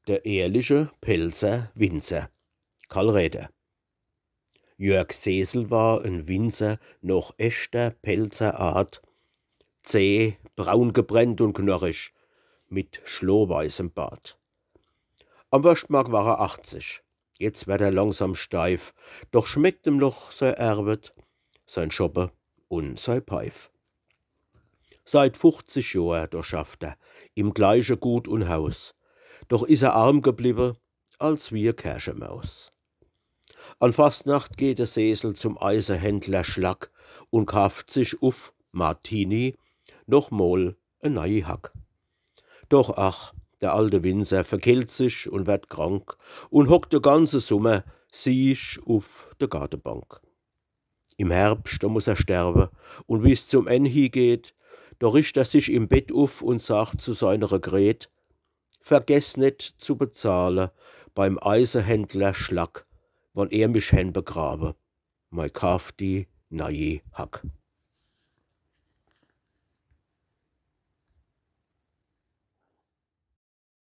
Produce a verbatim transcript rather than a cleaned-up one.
Der ehrliche Pälzer Winzer. Karl Räder. Jörg Sesel war en Winzer noch echter Pälzer Art, zäh, braun gebrennt und knorrig, mit schlohweißem Bart. Am Worschtmarkt war er achtzig, jetzt werd er langsam steif, doch schmeckt em noch sei Erwet, sein Schoppe und sei Peif. Seit fuchzig Johr, do schafft er im gleiche Gut und Haus, doch is er arm gebliwwe als wie e Kerchemaus. An Fastnacht geht de Sesel zum Eisehändler Schlack und kaaft sich uff Martini noch mol e neii Hack. Doch ach, der alte Winzer verkehlt sich und werd krank und hockt de ganze Summer siech uff de Gartebank. Im Herbscht, do muss er sterwe, und wie's zum Enn hiegeht, do richt er sich im Bett uff und sagt zu seiner Gret: „Vergess net zu bezahle beim Eisehändler Schlack, wann er mich hen begrawe, mei kaafti neii Hack.“